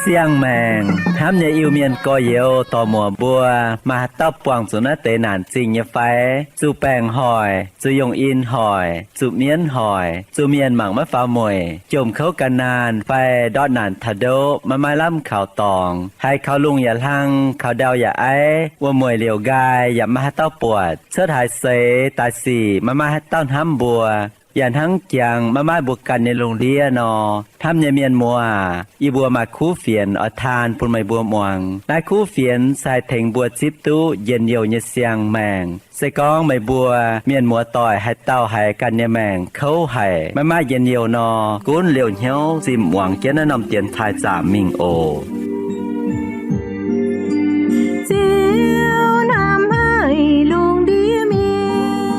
Siang-maengc hnamv nyei Iu-Mienh gorx-youz dorc-muoc mbuo, maaih haaix dauh buangh zuqc naaiv deix naanc zingh nyei fai? Zuqc baengc hoic, zuqc yongh in hoic, zuqc mienv hoic, zuqc mienh mangc maiv faaux mueic, jomc kouv gan naanh fai ndortv naanc taux ndoqv maiv maaih lamh kaux dorngx, haiz kaux lungh yaac hlang, kaux ndau yaac aiv, wuom-mueic liouc nqaai yaac maiv maaih haaix dauh buatc, cuotv haaix seix daaih sic maiv maaih haaix dauh hnamv mbuo, yaac hnangv jangx maiv maaih mbuo ganh nyei lungh ndiev nor, hnamv nyei mienh muoz aac, yie mbuo maaih kuv fienx oix taan bun meih mbuo muangx. Naaiv kuv fienx se haih tengx mbuo zipv duqv njien-youh nyei siang-maengc. Se gorngv meih mbuo mienh muoz-doic haaix dauh haiz ganh nyei maengc kouv haic, maiv maaih njien-youh nor, gunv liouh hnyouv zinh muangx jienv naaiv norm dienx taaih zaamc mingh oc. Ziouv hnamv haic lungh ndiev mienh,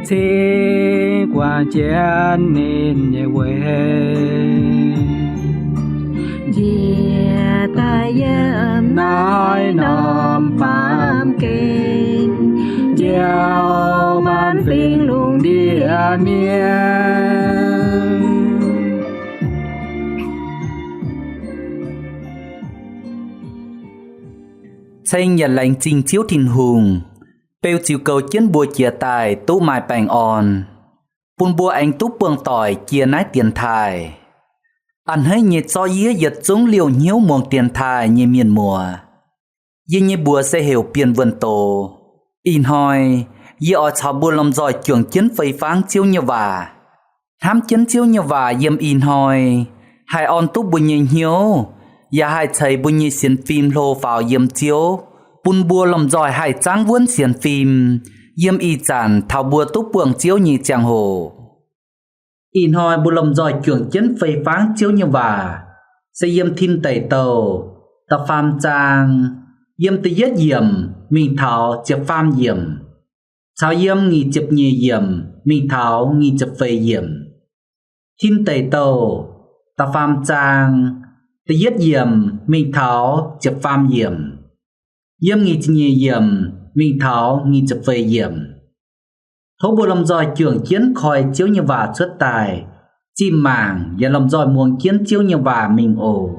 cingx guangc jienv ninh nyei weic, njiec daaih yiem naaiv norm baamh gen, njoux maanc fingx lungh ndiev mienh. Ceng yaac laengz zingh Ziouv Tin-Hungh, beu ziux goux jienv mbuo jiex daaih duqv maaih baengh orn, bun mbuo aengx duqv buangh doic jiex naaiv dienx taaih. A'hneiv nyei zorqv yie yietc zungv liouh hnyouv muangx dienx taaih nyei mienh muoz. Yie nyei mbuox se heuc Bienh Wuonh Doz. Ih hnoi yie oix caux mbuo lomh nzoih juangc jienv fei fangv Ziouv nyei waac. Hnamv jienv Ziouv nyei waac yiem ih hnoi haih orn duqv mbuo nyei hnyouv, yaac haih ceix mbuo nyei sienx fim hlo faaux yiem Ziouv, bun mbuo lomh nzoih haih zaangv wuonv sienx fim yiem ih zanc taux mbuo duqv buangh Ziouv nyei ziangh hoc. Ih hnoi mbuo lomh nzoih juangc jienv fei fangv Ziouv nyei waac se yiem Tin Deic Douh da'faam zaang, yiem da'yietv yiemc mingh taux ziepc faam yiemc, caux yiem nyic ziepc nyeic yiemc mingh taux nyic ziepc feix yiemc. Tin Deic Douh da'faam zaang, da'yietv yiemc mingh taux ziepc faam yiemc, yiem nyic ziepc nyeic yiemc mingh taux nyic ziepc feix yiemc. Tov mbuo lomh nzoih juangc jienv koi Ziouv nyei waac cuotv daaih, zinh mangc yaac lomh nzoih muangx jienv Ziouv nyei waac mingh oc.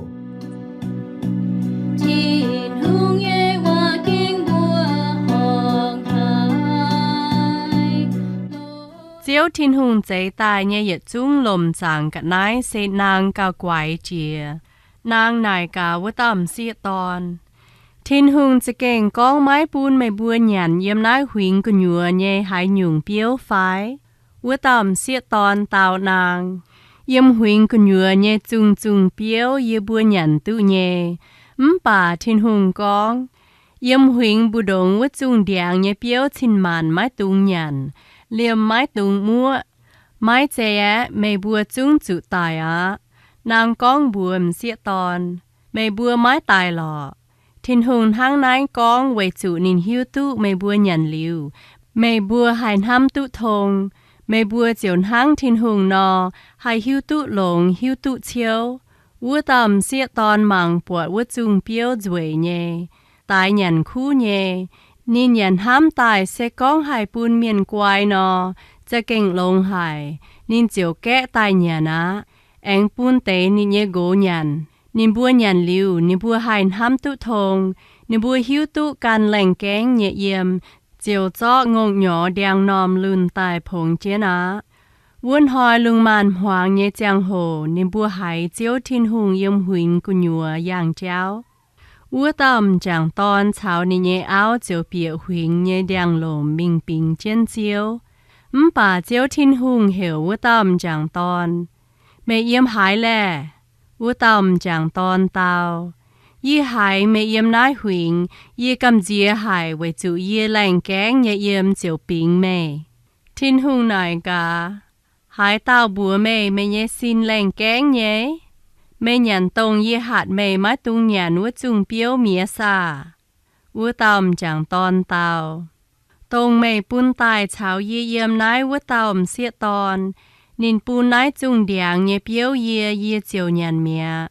Tin-Hungh nyei waac gengh mbuox horngh haic. Ziouv Tin-Hungh zeix daaih nyei yietc zungv lomc zaangc ga'naaiv se naang gauh guaix jiex. Naang naaic gaax wuov dauh m'sieqv dorn, Tin-Hungh za'gengh gorngv maiv bun meih mbuo nyanc yiem naaiv huingx gu'nyuoz nyei haaix nyungc biouv fai? Wuov dauh m'sieqv dorn dau naang, Yiem huingx gu'nyuoz nyei zungh zungh biouv yie mbuo nyanc duqv nyei. Mv baac Tin-Hungh gorngv, Yiem huingx mbu'ndongx wuov zungh ndiangx nyei biouv cin-maanc maiv dungx nyanc, liemh maiv dungx muoqv. Maiv zei aeqv, meih mbuo zungv zuqc daic aqv. Naang gorngv mbuox m'sieqv dorn, Meih mbuo maiv daic lorqc. Tin-Hungh hnangv naaiv gorngv weic zuqc ninh hiuv duqv meih mbuo nyanc liuz, meih mbuo haih hnamv duqv tong. Meih mbuo ziouc hnangv Tin-Hungh nor, haih hiuv duqv longx hiuv duqv ciouv. Wuov dauh m'sieqv dorn mangc buatc wuov zungh biouv nzueic nyei, daix nyanc kuv nyei. Ninh yaac hnamv daaih se gorngv haih bun mienh guai nor, za'gengh longx haic. Ninh ziouc gaeqv daaih nyanc aqv, aengx bun deix ninh nyei nqox nyanc. Ninh mbuo nyanc liuz, ninh mbuo haih hnamv duqv tong. Ninh mbuo hiuv duqv gan laengh gaengv nyei yiem, ziouc zorqv ngongh nyorx ndiangx-normh lunh daaih pongx jienv aqv. Wuov hnoi lungh maanz-hmuangx nyei ziangh hoc ninh mbuo haiz Ziouv Tin-Hungh yiem huingx gu'nyuoz yangh jauv. Wuov dauh m'jangc dorn caux ninh nyei auv ziouc bieqc huingx nyei ndiangx-lomc mingh bingx jienv Ziouv. Mv baac Ziouv Tin-Hungh heuc wuov dauh m'jangc dorn, Meih yiem haaix laeh? Wuov dauh m'jangc dorn dau, Yie haiz meih yiem naaiv huingx. Yie gamh nziex haic weic zuqc yie laengh gaengv nyei yiem ziouc bingx meih. Tin-Hungh naaic gaax, Haaix dauh mbuox meih, meih nyei sin laengh gaengv nyei? Meih nyanc dongh yie hatc meih maiv dungx nyanc wuov zungh biouv mi'aqv saah? Wuov dauh m'jangc dorn dau, Dongh meih bun daaih caux yie yiem naaiv wuov dauh m'sieqv dorn, Ninh bun naaiv zungh ndiangx nyei biouv yie, yie ziouc nyanc mi'aqv.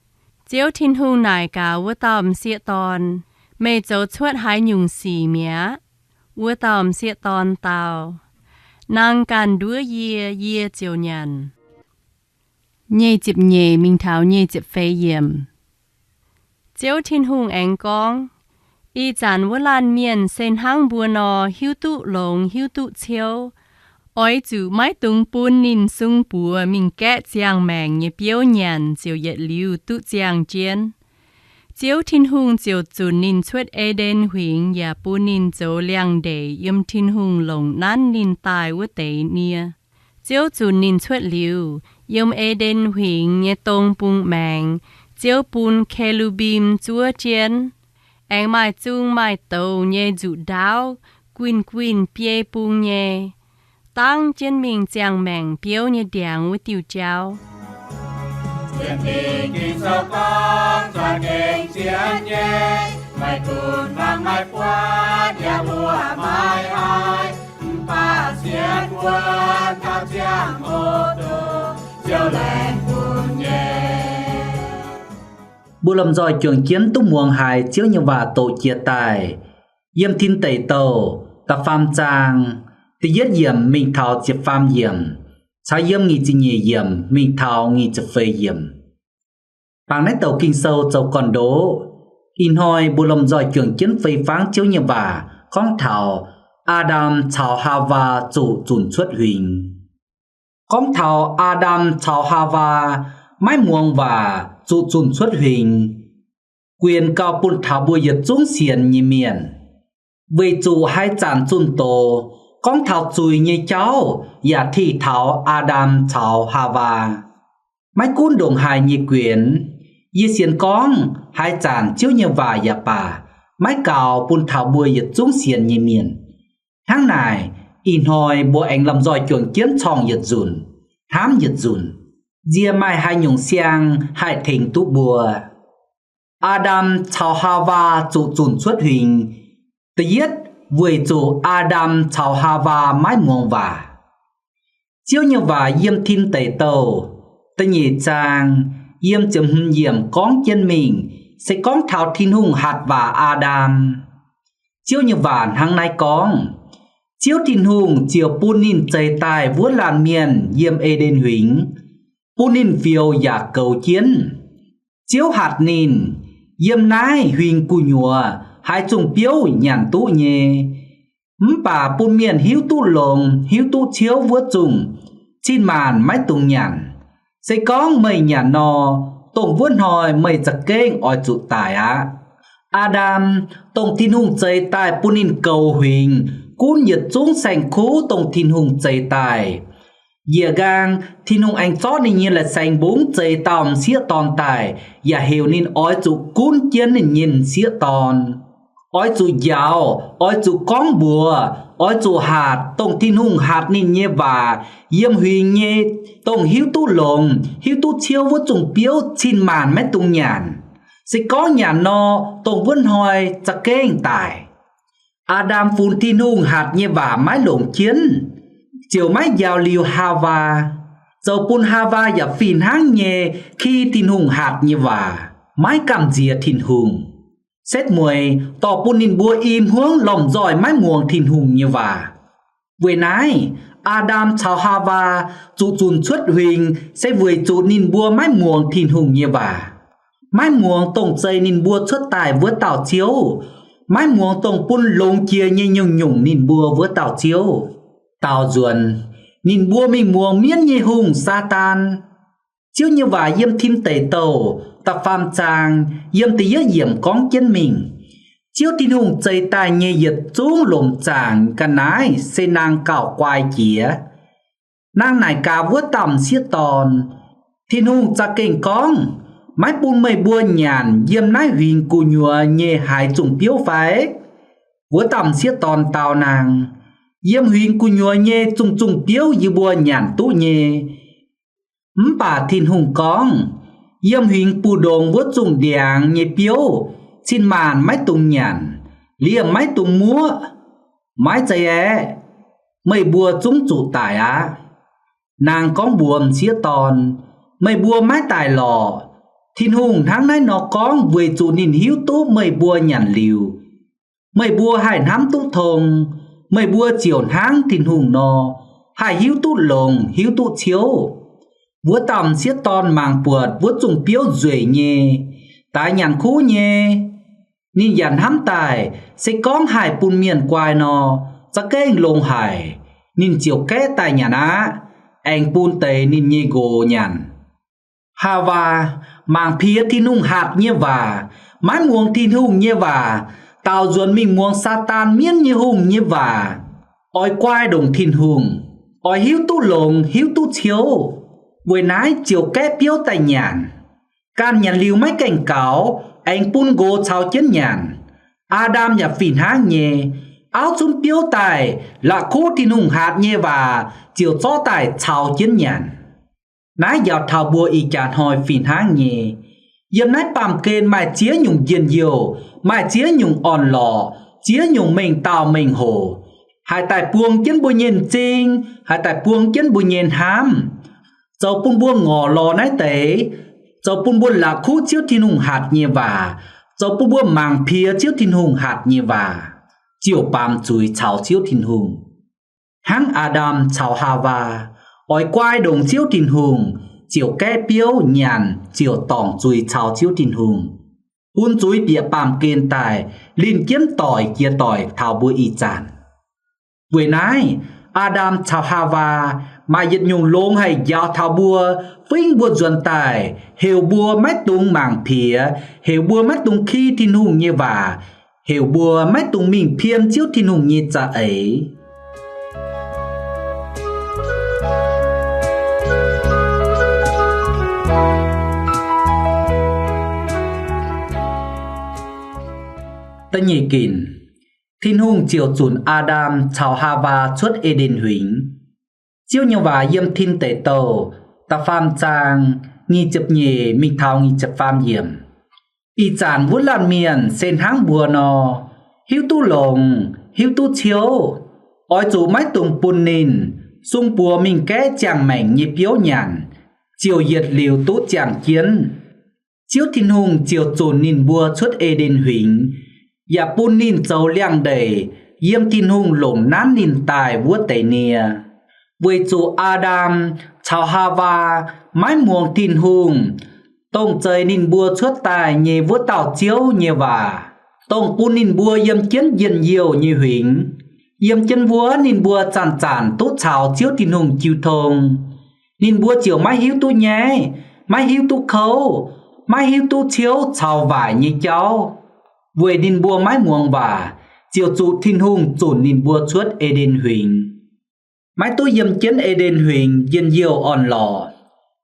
Ziouv Tin-Hungh naaic gaax wuov dauh m'sieqv dorn, Meih zoux cuotv haaix nyungc sic mi'aqv? Wuov dauh m'sieqv dorn dau, Naang ganh nduov yie, yie ziouc nyanc. Nyic ziepc nyeic mingh taux nyic ziepc feix yiemc. Ziouv Tin-Hungh aengx gorngv, Ih zanc wuov laanh mienh se hnangv mbuo nor, hiuv duqv longx hiuv duqv ciouv. Oix zuqc maiv dungx bun ninh sung buoz mingh gaeqv ziangh maengc nyei biouv nyanc ziouc yietc liuz duqv ziangh jienv. Ziouv Tin-Hungh ziouc zunc ninh cuotv E^nden Huingx yaac bun ninh zoux liangx-ndeic yiem Tin-Hungh longc nanv ninh daaih wuov deix nie. Ziouv zunc ninh cuotv liuz, yiem E^nden Huingx nyei dong bung maengx, Ziouv bun ke^lu^mbim zuov jienv. Aengx maaih zung maaih douz nyei nzuqc ndaauv guinh guinh biei bung nyei, dangv jienv mingh ziangh maengc biouv nyei ndiangx wuov diuh jauv. Mbuo lomh nzoih juangc jienv duqv muangx haiz Ziouv nyei waac doqc jiex daaih, yiem Tin Deic Douh da'faam zaang, da'yietv yiemc mingh taux ziepc faam yiemc, caux yiem nyic ziepc nyeic yiemc mingh taux nyic ziepc feix yiemc. Bangc naaiv douc Ging-Sou zoux gorn-ndoqv. Ih hnoi mbuo lomh nzoih juangc jienv fei fangv Ziouv nyei waac gorngv taux Aa^ndam caux Haawaa zuqc zunc cuotv huingx. Gorngv taux Aa^ndam caux Haawaa maiv muangx waac zuqc zunc cuotv huingx, guenx gauh bun taux mbuo yietc zungv sienx nyei mienh. Weic zuqc haaix zanc zunh doz gorngv taux zuiz nyei jauv yaac tih taux Aa^ndam caux Haawaa. Maiv gunv ndongc haaix nyei guenx, yie sienx gorngv haaix zanc Ziouv nyei waac yaac baac, maiv gaux bun taux mbuo yietc zungv sienx nyei mienh. Hnangv naaic, ih hnoi mbuo aengx lomh nzoih juangc jienv corngh yietc nzunc, hnamv yietc nzunc, nzie maaih haaix nyungc siang haih tengx duqv mbuo. Aa^ndam caux Haawaa zuqc zunc cuotv huingx. Da'yietv, weic zuqc Aa^ndam caux Haawaa maiv muangx waac. Ziouv nyei waac yiem Tin Deic Douh da'nyeic zaang, yiem ziepc hmz yiemc gorngv jienv mingh, se gorngv taux Tin-Hungh hatc waac Aa^ndam. Ziouv nyei waac hnangv naaiv gorngv, Ziouv Tin-Hungh ziouc bun ninh zeix daaih wuov laanh mienh yiem E^nden Huingx, bun ninh fioux yaac goux jienv. Ziouv hatc ninh, Yiem naaiv huingx gu'nyuoz haaix zungh biouv nyanc duqv nyei, mv baac bun mienh hiuv duqv longx hiuv duqv ciouv wuov zungh, cin maanc maiv dungx nyanc. Se gorngv meih nyanc nor, dongh wuov hnoi meih za'gengh oix zuqc daic aqv. Aa^ndam, dongh Tin-Hungh zeix daaih bun ninh goux huingx, gunv yietc zungv saeng-kuv dongh Tin-Hungh zeix daaih. Njiec nqaang, Tin-Hungh aengx zorqv ninh nyei lai-saeng mbungv zeix dauh m'sieqv dorn daaih, yaac heuc ninh oix zuqc gunv jienv ninh nyei m'sieqv dorn. Oix zuqc njaaux, oix zuqc gorngv mbuox, oix zuqc hatc dongh Tin-Hungh hatc ninh nyei waac yiem huingx nyei, dongh hiuv duqv longx hiuv duqv ciouv wuov zungh biouv cin maanc maiv dungx nyanc. Se gorngv nyanc nor, dongh wuov hnoi za'gengh daic. Aa^ndam funx Tin-Hungh hatc nyei waac maiv longc jienv, ziouc maiv njaaux liuz Haawaa, zoux bun Haawaa yaac fih hnangv nyei ki Tin-Hungh hatc nyei waac, maiv gamh nziex Tin-Hungh. Setv mueiz dorh bun ninh mbuo i hmuangv lomh nzoih maiv muangx Tin-Hungh nyei waac. Weic naaiv, Aa^ndam caux Haawaa zuqc zunc cuotv huingx se weic zuqc ninh mbuo maiv muangx Tin-Hungh nyei waac, maiv muangx dongh zeix ninh mbuo cuotv daaih wuov dauh Ziouv, maiv muangx dongh bun longx jiex nyei nyungc-nyungc ninh mbuo wuov dauh Ziouv. Daaux nzuonx, ninh mbuo mingh muangx mienv nyei hungh, Saadaan. Ziouv nyei waac yiem Tin Deic Douh da'faam zaang, yiem da'yietv yiemc gorngv jienv mingh, Ziouv Tin-Hungh zeix daaih nyei yietc zungv lomc zaangc ga'naaiv se naang gauh guai jiex. Naang naaic gaax wuov dauh m'sieqv dorn, Tin-Hungh za'gengh gorngv, Maiv bun meih mbuo nyanc yiem naaiv huingx gu'nyuoz nyei haaix zungh biouv fai? Wuov dauh m'sieqv dorn dau naang, Yiem huingx gu'nyuoz nyei zungh zungh biouv yie mbuo nyanc duqv nyei. Mv baac Tin-Hungh gorngv, Yiem huingx buh ndongx wuov zungh ndiangx nyei biouv cin maanc maiv dungx nyanc, liemh maiv dungx muoqv. Maiv zeiz aeqv, meih mbuo zungv zuqc daic aqv. Naang gorngv mbuox m'sieqv dorn, Meih mbuo maiv daic lorqc. Tin-Hungh hnangv naaiv nor gorngv weic zuqc ninh hiuv duqv meih mbuo nyanc liuz. Meih mbuo haih hnamv duqv tong, meih mbuo ziouc hnangv Tin-Hungh nor, haih hiuv duqv longx hiuv duqv ciouv. Wuov dauh m'sieqv dorn mangc buatc wuov zungh biouv nzueic nyei, daix nyanc kuv nyei. Ninh yaac hnamv daaih se gorngv haih bun mienh guai nor, za'gengh longx haic. Ninh ziouc gaeqv daaih nyanc aqv, aengx bun deix ninh nyei nqox nyanc. Haawaa mangc piex Tin-Hungh hatc nyei waac, maiv muangx Tin-Hungh nyei waac, daaux nzuonx mingh muangx Saadaan mienv nyei hungh nyei waac. Oix guai ndongc Tin-Hungh, oix hiuv duqv longx hiuv duqv ciouv. Weic naaiv ziouc gaeqv biouv daaih nyanc. Ganh nyanc liuz maiv gaengh gaux, aengx bun nqox caux jienv nyanc. Aa^ndam yaac fih hnangv nyei. Auv zunv biouv daaih, la'kuqv Tin-Hungh hatc nyei waac ziouc zorqv daaih caux jienv nyanc. Naaiv njaaux taux mbuo ih jaax hnoi fih hnangv nyei. Yiem naaiv baamh gen maaih ziex nyungc njien-youh, maaih ziex nyungc orn-lorqc, ziex nyungc mengh dauh mengh hoc, haih daaih buang jienv mbuo nyei m'zing, haih daaih buang jienv mbuo nyei hnamv, zoux bun mbuo ngorc lorz naaiv deix, zoux bun mbuo la'kuqv Ziouv Tin-Hungh hatc nyei waac, zoux bun mbuo mangc piex Ziouv Tin-Hungh hatc nyei waac, ziouc baamz zuiz caux Ziouv Tin-Hungh. Hnangv Aa^ndam caux Haawaa oix guai ndongc Ziouv Tin-Hungh, ziouc gaeqv biouv nyanc, ziouc dorngc zuiz caux Ziouv Tin-Hungh, bun zuiz bieqc baamh gen daaih linh jienv doic jiex doic taux mbuo ih zanc. Weic naaiv, Aa^ndam caux Haawaa maaih yietc nyungc longx haic njaaux taux mbuo, fingv mbuo nzuonx daaih, heuc mbuo maiv dungx mangc piex, heuc mbuo maiv dungx ki Tin-Hungh nyei waac, heuc mbuo maiv dungx mingh pien Ziouv Tin-Hungh nyei za'eix. Da'nyeic ginc, Tin-Hungh ziouc zunc Aa^ndam caux Haawaa cuotv E^nden Huingx. Ziouv nyei waac yiem Tin Deic Douh da'faam zaang nyic ziepc nyeic mingh taux nyic ziepc faam yiemc. Ih zanc wuov laanh mienh se hnangv mbuo nor, hiuv duqv longx, hiuv duqv ciouv, oix zuqc maiv dungx bun ninh, sung buoz mingh gaeqv ziangh maengc nyei biouv nyanc, ziouc yietc liuz duqv ziangh jienv. Ziouv Tin-Hungh ziouc zunc ninh mbuo cuotv E^nden Huingx, yaac bun ninh zoux liangx ndeic yiem Tin-Hungh longc nanv ninh daaih wuov deix nie, weic zuqc Aa^ndam caux Haawaa maiv muangx Tin-Hungh, dongh zeix ninh mbuo cuotv daaih nyei wuov dauh Ziouv nyei waac, dongh bun ninh mbuo yiem jienv njien-youh nyei huingx. Yiem jienv wuov ninh mbuo zanc-zanc duqv caux Ziouv Tin-Hungh jiu tong. Ninh mbuo ziouc maiv hiuv duqv nyaiv, maiv hiuv duqv kouv, maiv hiuv duqv ciouv caux waaic nyei jauv, weic ninh mbuo maiv muangx waac, ziouc zuqc Tin-Hungh zunc ninh mbuo cuotv E^nden Huingx. Maiv duqv yiem jienv E^nden Huingx njien-youh orn-lorqc,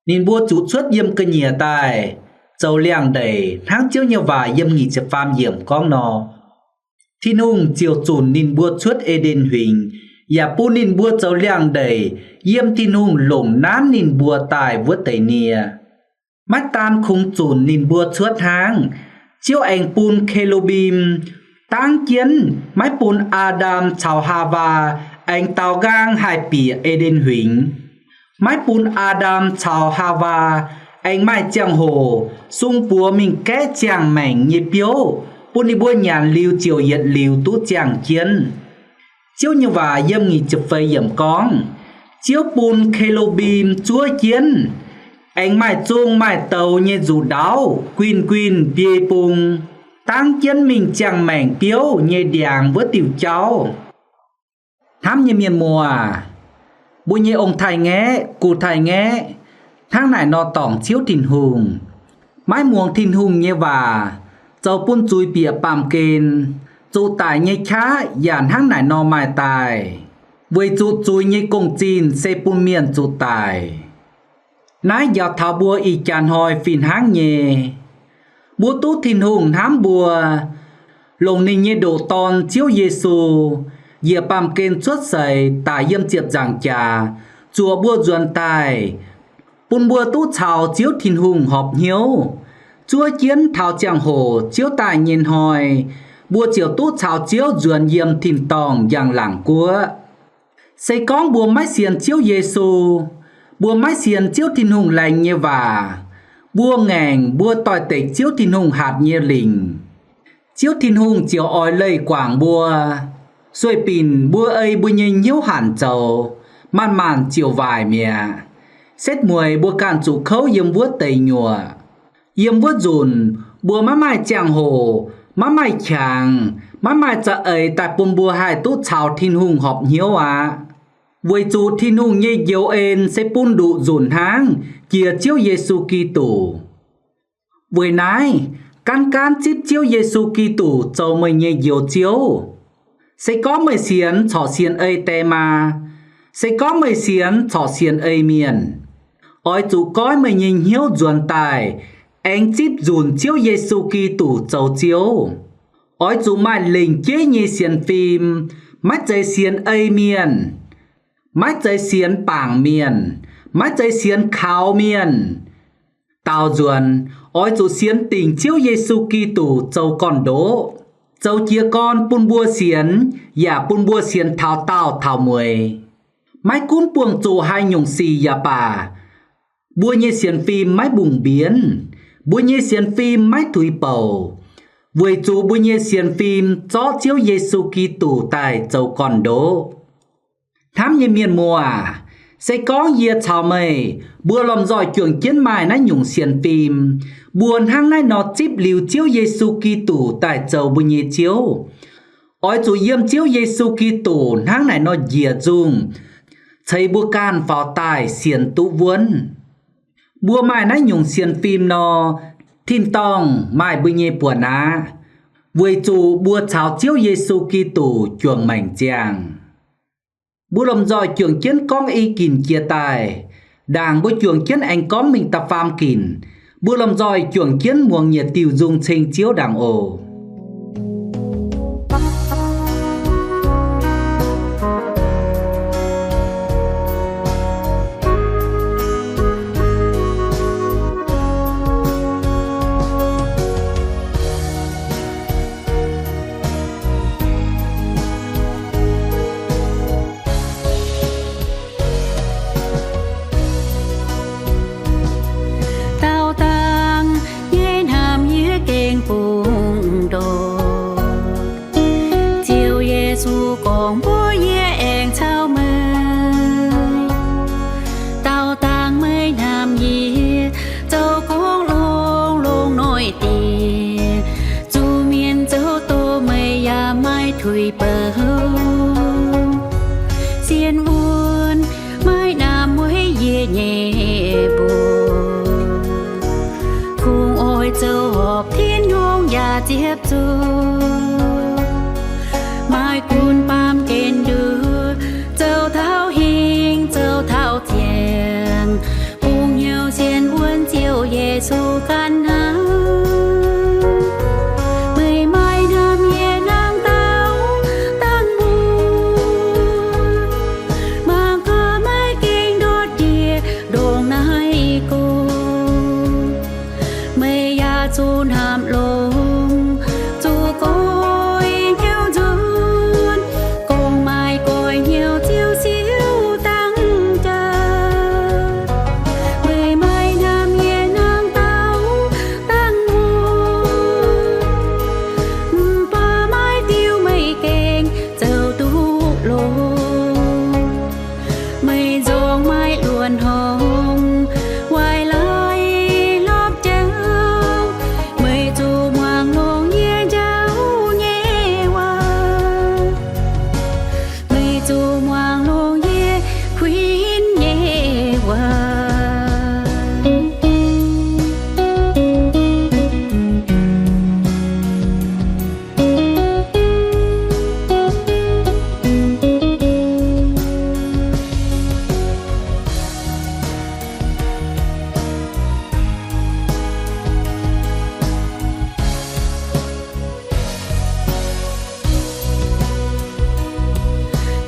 ninh mbuo zuqc cuotv yiem ga'nyiec daaih zoux liangx ndeic hnangv Ziouv nyei waac yiem nyic ziepc faam yiemc gorngv nor. Tin-Hungh ziouc zunc ninh mbuo cuotv E^nden Huingx, yaac bun ninh mbuo zoux liangx ndeic yiem Tin-Hungh longc nanv ninh mbuo daaih wuov deix nie. Maiv daan kungx zunc ninh mbuo cuotv hnangv, Ziouv aengx bun ke^lu^mbim dangv jienv, maiv bun Aa^ndam caux Haawaa aengx daaux nqaang haih bieqc E^nden Huingx. Maiv bun Aa^ndam caux Haawaa aengx maaih ziangh hoc sung buoz mingh gaeqv ziangh maengc nyei biouv, bun ninh mbuo nyanc liuz ziouc yietc liuz duqv ziangh jienv. Ziouv nyei waac yiem nyic ziepc feix yiemc gorngv, Ziouv bun ke^lu^mbim zuov jienv, aengx maaih zong maaih douz nyei nzuqc ndaauv guinh guinh mbiei bung, dangv jienv mingh ziangh maengc biouv nyei ndiangx wuov diuh jauv. Hnamv nyei mienh muoz, mbuo nyei ong-taaix-ngaeqv, gu-taaix-ngaeqv hnangv naaic nor dorngc Ziouv Tin-Hungh, maiv muangx Tin-Hungh nyei waac, zoux bun zuiz bieqc baamh gen, zuqc daic nyei qaqv yaac hnangv naaic nor maaih daaih, weic zuqc zuiz nyei gong-zinh se bun mienh zuqc daic. Naaiv njaaux taux mbuo ih jaax hnoi fih hnangv nyei. Mbuo duqv Tin-Hungh hnamv mbuo, longc ninh nyei ndoqc Dorn, Ziouv Yesu, njiec baamh gen cuotv seix daic yiem ziepc nzaangc jaax zuoqc mbuo nzuonx daaih, bun mbuo duqv caux Ziouv Tin-Hungh horpc hnyouv, zuov jienv taux ziangh hoc Ziouv daaih nyei hnoi, mbuo ziouc duqv caux Ziouv nzuonx yiem tin-dorngh njang-laangc guoqv. Se gorngv mbuo maiv sienx Ziouv Yesu, Mbuo maiv sienx Ziouv Tin-Hungh laengz nyei waac. Mbuo ngaengc mbuo doix-dekc Ziouv Tin-Hungh hatc nyei lingc. Ziouv Tin-Hungh ziouc oix leih guangc mbuo. Sueih binc mbuo ei mbuo nyei hnyouv hanc zoux, maanc maanc ziouc waaic mi'aqv. Setv mueiz mbuo ganh zuqc kouv yiem wuov deix nyuoqc. Yiem wuov nzunc, mbuo maiv maaih ziangh hoc, maiv maaih qangx, maiv maaih za'eix daaih bun mbuo haih duqv caux Tin-Hungh horpc hnyouv aqv. Weic zuqc Tin-Hungh nyei njoux en se bun nduqc nzunc hnangv, jiex Ziouv Yesu Giduc. Weic naaiv, gaanv gaanv zipv Ziouv Yesu Giduc zoux meih nyei Njoux Ziouv. Se gorngv meih sienx corc sienx ei die maa, se gorngv meih sienx corc sienx ei mienh, oix zuqc goiv meih nyei hnyouv nzuonx daaih, aengx zipv nzunc Ziouv Yesu Giduc zoux Ziouv. Oix zuqc maaih lengc jeiv nyei sienx fim, maiv zeiz sienx ei mienh, maiv zeiz sienx bangc mienh, maiv zeiz sienx kaux mienh. Daaux nzuonx, oix zuqc sienx dingc Ziouv Yesu Giduc zoux gorn-ndoqv, zoux jiez gorn bun mbuo sienx, yaac bun mbuo sienx taux daauh taux mueiz. Maiv gunv buangh zuqc haaix nyungc sic yaac baac, mbuo nyei sienx fim maiv mbungh mbienv, mbuo nyei sienx fim maiv tuix bouc, weic zuqc mbuo nyei sienx fim zorqv Ziouv Yesu Giduc daaih zoux gorn-ndoqv. Hnamv nyei mienh muoz, se gorngv yie caux meih mbuo lomh nzoih juangc jienv maaih naaiv nyungc sienx fim, mbuo hnangv naaiv nor zipv liuz Ziouv Yesu Giduc daaih zoux mbuo nyei Ziouv, oix zuqc yiem Ziouv Yesu Giduc hnangv naaic nor njiec nzungh, ceix mbuo ganh faaux daaih sienx duqv wuonv. Mbuo maaih naaiv nyungc sienx fim nor, tin-dorngh maaih mbuo nyei buonc aqv, weic zuqc mbuo caux Ziouv Yesu Giduc juangc maengc ziangh. Mbuo lomh nzoih juangc jienv gorngv i ginc jiex daaih. Ndaangc mbuo juangc jienv aengx gorngv mingh da'faam ginc, mbuo lomh nzoih juangc jienv muangx yietc diuh nzung ceng Ziouv ndaangc oc. Daauh dangh nyei hnamv yie gengh bungx ndortv. Ziouv Yesu gorngv mbuox yie aengx caux meih, daauh dangh meih hnamv yie, zoux gorngv longx-longx noic dieh, zuqc mienh zoux doqc meih yaac maaih tuix bouc. Sienx wuonv maiv namx weic yie nyei mbuox, kungx oix zoux horpc Tin-Hungh yaac ziepc zuoqv. Maaih gunv baamh gen nduov, zoux taux hingh zoux taux ziangh, bungx hnyouv sienx wuonv Ziouv Yesu ganh hnangv. Meih maaih hnamv yie hnangv daauh dangh mbuo, mangc gaax maiv gengh ndortv ndie-ndongc naaiv gorx. Meih yaac zuqc hnamv longx, zuqc goiv hnyouv nzunc, gorngv maaih goiv hnyouv ziouc siou dangv jaax. Meih maaih hnamv yie hnangv daauh dangh mbuo, mv baac maiv diuh meih gengh zoux duqv longx. Meih nzorng maiv luonx horngh, waaic laaix hlopv jauv. Meih zuqc muangx longx yie njaaux nyei waac. Meih zuqc muangx longx yie kuinx nyei waac.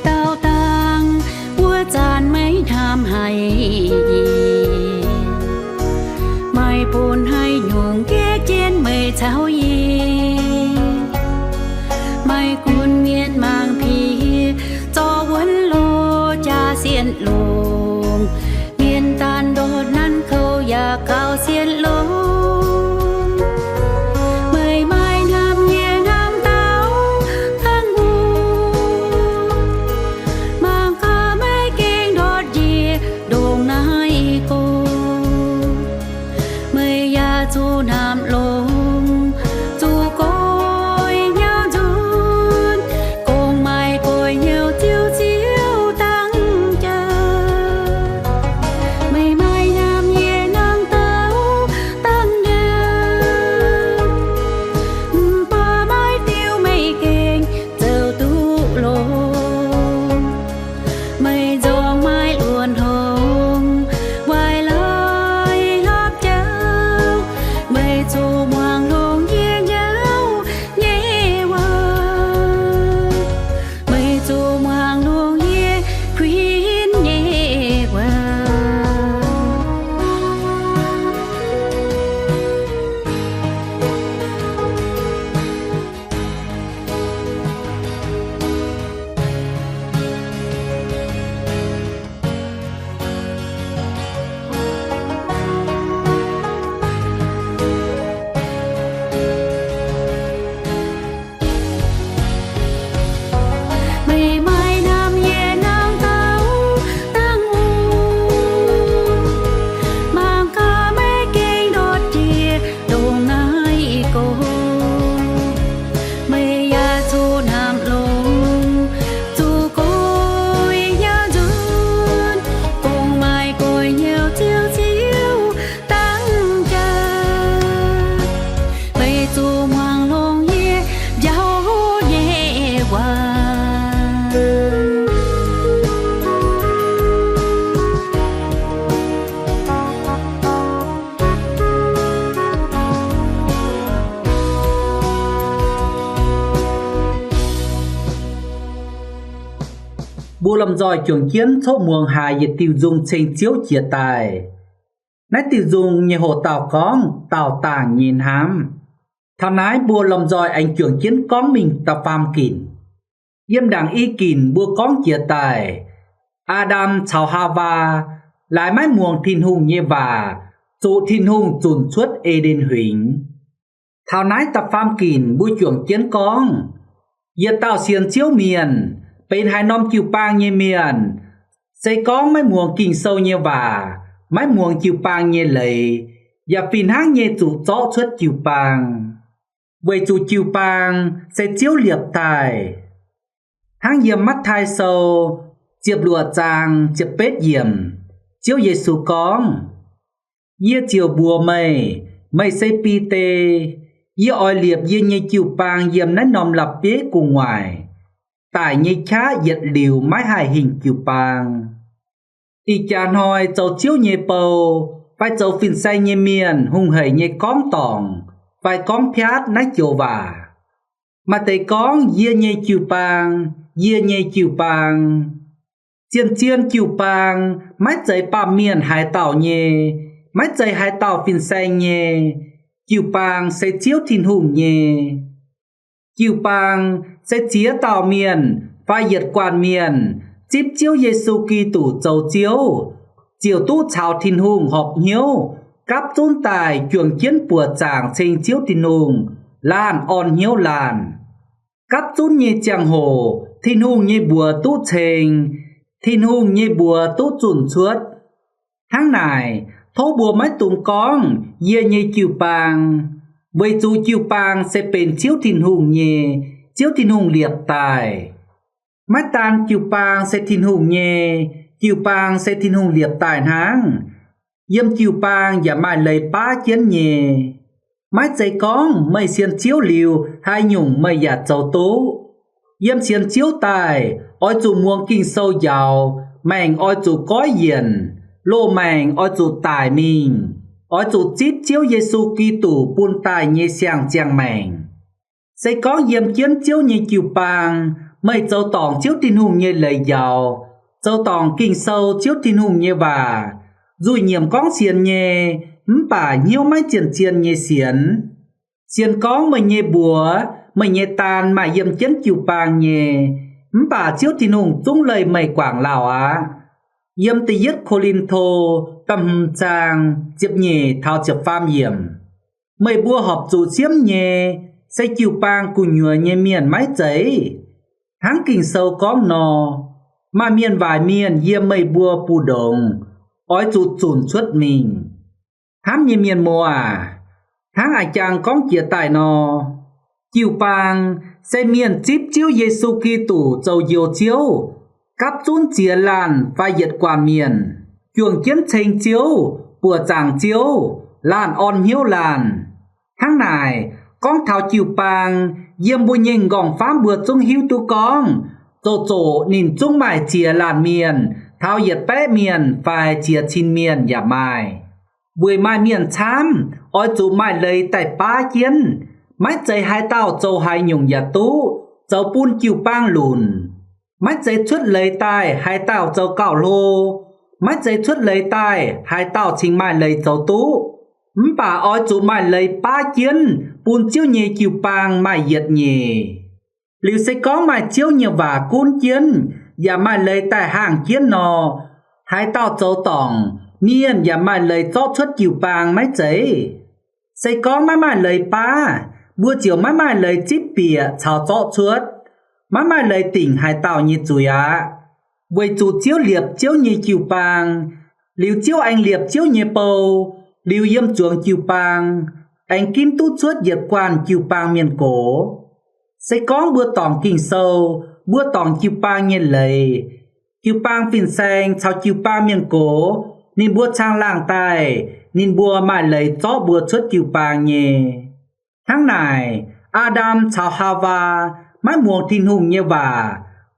Daauh dangh wuov zanc meih hnamv haic yie, maaih bun haaix nyungc gaeqv jienv meih caux yie. Maaih gunv mienh mangc piex zorqv wuonv loz jaa sienx longx, mienh Zuqc hnamv longx, zuqc goix hnyouv nzunc, gong maaih goix hnyouv Ziouv, Ziouv dangv jaax. Meih maaih hnamv yie hnangv dauh dangv jaax, mv baac maiv diuh meih gengh zoux duqv longx. Meih nzorng maaih luonx hngongx, waaic laaix hlopv jauv. Meih zuqc muangx longx yie njauv nyei waac. Meih zuqc muangx longx yie kuinx nyei waac. Meih maaih hnamv yie hnangv dauh dangv wuov, mangc gaax meih gengh ndortv jiex ndongc naaiv gorx. Meih yaac zuqc hnamv longx, zuqc goix hnyouv nzunc, gong maaih goix hnyouv Ziouv, Ziouv dangv jaax. Meih zuqc muangx longx yie njauv nyei waac. Mbuo lomh nzoih juangc jienv coqv muangx haiz yietc diuh nzung ceng Ziouv jiex daaih. Naaiv diuh nzung nyei hoc dauh gorngv Daauh Dangh Nyei Hnamv. Taux naaiv mbuo lomh nzoih aengx juangc jienv gorngv mingh da'faam ginc. Yiem ndaangc i ginc mbuo gorngv jiex daaih, Aa^ndam caux Haawaa laaix maiv muangx Tin-Hungh nyei waac, zuqc Tin-Hungh zunc cuotv E^nden Huingx. Taux naaiv da'faam ginc mbuo juangc jienv gorngv, yietc dauh sienx Ziouv mienh, benx haaix norm jiu-baang nyei mienh, se gorngv maiv muangx Ging-Sou nyei waac, maiv muangx jiu-baang nyei leiz, yaac fih hnangv nyei zuqc zorqv cuotv jiu-baang, weic zuqc jiu-baang se Ziouv liepc daaih. Hnangv yiem Matv^taai Sou ziepc luoqc zaang ziepc betv yiemc, Ziouv Yesu gorngv, Yie ziouc mbuox meih, meih se Bide. Yie oix liepc yie nyei jiu-baang yiem naaiv norm la'bieiv gu'nguaaic. Daic nyei qaqv yietc liuz maiv haih hingh jiu-baang. Ih jaax hnoi zoux Ziouv nyei bou fai zoux fin-saeng nyei mienh hungh heic nyei gorngv dorngc fai gorngv piaatv naaiv joux waac. Maaih deix gorngv, Yie nyei jiu-baang, yie nyei jiu-baang. Zien-zien jiu-baang maiv zeiz baamh mienh haaix dauh nyei, maiv zeiz haaix dauh fin-saeng nyei. Jiu-baang se Ziouv Tin-Hungh nyei. Jiu-baang se ziex dauh mienh fai yietc guanh mienh zipv Ziouv Yesu Giduc zoux Ziouv, ziouc duqv caux Tin-Hungh horpc hnyouv gapv zunv daaih juangc jienv buoqc zaangc ceng Ziouv Tin-Hungh, laanh orn hnyouv laanh. Gapv zunv nyei ziangh hoc Tin-Hungh nyei mbuox duqv ceng, Tin-Hungh nyei mbuox duqv zunh cuotv. Hnangv naaic, tov mbuo maiv dungx gorngv yie nyei jiu-baang, weic zuqc jiu-baang se benx Ziouv Tin-Hungh nyei, Ziouv Tin-Hungh liepc daaih. Maiv daan jiu-baang se Tin-Hungh nyei, jiu-baang se Tin-Hungh liepc daaih hnangv. Yiem jiu-baang yaac maaih leiz baav jienv nyei. Maiv zeiz gorngv meih sienx Ziouv liuz haaix nyungc meih yaac zoux duqv. Yiem sienx Ziouv daaih oix zuqc muangx Ging-Sou njaaux, maengc oix zuqc goiv yienc, loz-maengc oix zuqc daic mingh, oix zuqc zipv Ziouv Yesu Giduc bun daaih nyei siang-ziangh maengc. Se gorngv yiem jienv Ziouv nyei jiu-baang, meih zoux dorngc Ziouv Tin-Hungh nyei leiz njaaux, zoux dorngc Ging-Sou Ziouv Tin-Hungh nyei waac, nzuih nyiemc gorngv sienx nyei, mv baac hnyouv maiv zien-zien nyei sienx. Sienx gorngv meih nyei mbuox, meih nyei daan maaih yiem jienv jiu-baang nyei, mv baac Ziouv Tin-Hungh zungv leih meih guangc lauh aqv. Yiem da'yietv Ko^lin^to da'hmz zaang ziepc nyeic taux ziepc faam yiemc, meih mbuo horpc zuqc siemv nyei, se jiu-baang gu'nyuoz nyei mienh maiv zeiz? Hnangv Ging-Sou gorngv nor, maaih mienh waaic mienh yiem meih mbuo mbu'ndongx, oix zuqc zunc cuotv mingh. Hnamv nyei mienh muoz aac, Hnangv a'jang gorngv jiex daaih nor, jiu-baang se mienh zipv Ziouv Yesu Giduc zoux njoux Ziouv, gapv zunv ziex laanh fai yietc guanh mienh, juangc jienv ceng Ziouv, buoqc zaangc Ziouv, laanh orn hnyouv laanh. Hnangv naaic, gorngv taux jiu-baang, yiem mbuo nyei nqorngv-famv mbuo zungv hiuv duqv gorngv, zoqc zoqc ninh zungv maaih ziex laanh mienh, taux yietc baeqv mienh fai ziex cin mienh yaac maaih. Weic maaih mienh camv, oix zuqc maaih leiz daaih baav jienv. Maiv zeiz haaix dauh zoux haaix nyungc yaac duqv, zoux bun jiu-baang lunc. Maiv zeiz cuotv leiz daaih haaix dauh zoux gauh hlo. Maiv zeiz cuotv leiz daaih haaix dauh cingx maaih leiz zoux duqv. Mv baac oix zuqc maaih leiz baav jienv bun Ziouv nyei jiu-baang maaih yietc nyeic. Liuz se gorngv maaih Ziouv nyei waac gunv jienv yaac maaih leiz daaih hangh jienv nor, haaix dauh zoux dorngc, mienh yaac maaih leiz zorqv cuotv jiu-baang maiv zeiz? Se gorngv maiv maaih leiz baav, mbuo ziouc maiv maaih leiz zipv bieqc caux zorqv cuotv, maiv maaih leiz dingc haaix dauh nyei zuiz aqv. Weic zuqc Ziouv liepc Ziouv nyei jiu-baang, liuz Ziouv aengx liepc Ziouv nyei bou, liuz yiem zuangx jiu-baang, aengx ginv duqv cuotv yietc guanh jiu-baang mienh gox. Se gorngv mbuo dorngc Ging-Sou, mbuo dorngc jiu-baang nyei leiz, jiu-baang fin-saeng caux jiu-baang mienh gox, ninh mbuo caangh laangh daaih, ninh mbuo maaih leiz zorqv mbuo cuotv jiu-baang nyei. Hnangv naaic, Aa^ndam caux Haawaa maiv muangx Tin-Hungh nyei waac,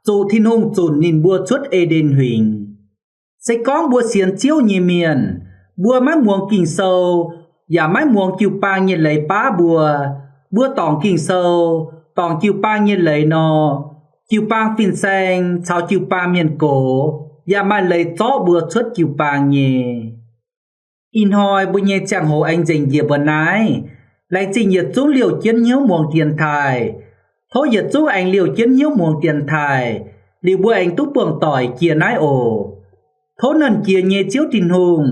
zuqc Tin-Hungh zunc ninh mbuo cuotv E^nden Huingx. Se gorngv mbuo sienx Ziouv nyei mienh, mbuo maiv muangx Ging-Sou, yaac maiv muangx jiu-baang nyei leiz baav mbuo, mbuo dorngc Ging-Sou, dorngc jiu-baang nyei leiz nor, jiu-baang fin-saeng caux jiu-baang mienh gox yaac maaih leiz zorqv mbuo cuotv jiu-baang nyei. Ih hnoi mbuo nyei ziangh hoc aengx nzengc njiec mbuo naaiv. Laengz zingh yietc zungv liouh jienv hnyouv muangx dienx taaih. Tov yietc zungv aengx liouh jienv hnyouv muangx dienx taaih, liuz mbuo aengx duqv buangh doic jiex naaiv oc. Tov Nernh Jiex nyei Ziouv Tin-Hungh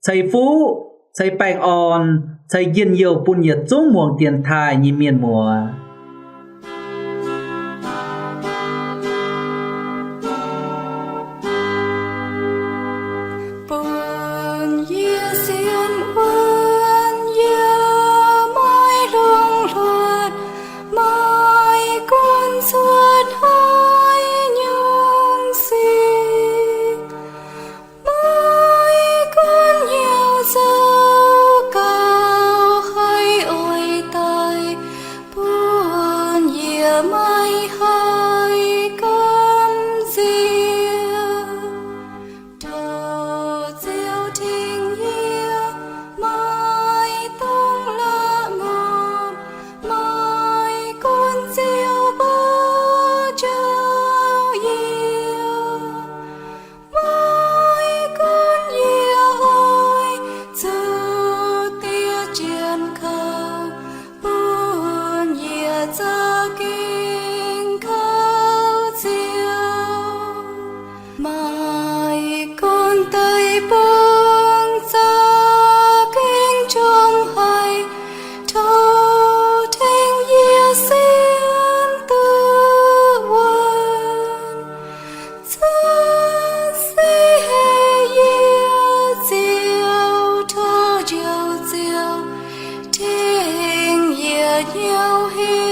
ceix fuqv, ceix baengh orn, ceix njien-youh bun yietc zungv muangx dienx taaih nyei mienh muoz. Bun yie sienx wuonv yie maiv longc hluotv, maiv gunv cuotv haaix nyungc sic, maiv gunv hnyouv zoux gauh haih oix daaih, bun yie maiv haih gamh nziex. Tov Ziouv tengx yie, maiv dungx la'maah, maiv gunv Ziouv mbuo njoux yie, maiv gunv yie oix zuqc diev jienv kouv, bun yie za'gengh kouv Ziouv. Maiv gunv deic-bung za'gengh njongc haic, tov tengx yie sienx duqv wuonv. Cuotv seix heh yie Ziouv, tov Njoux Ziouv tengx yie hnyouv heh.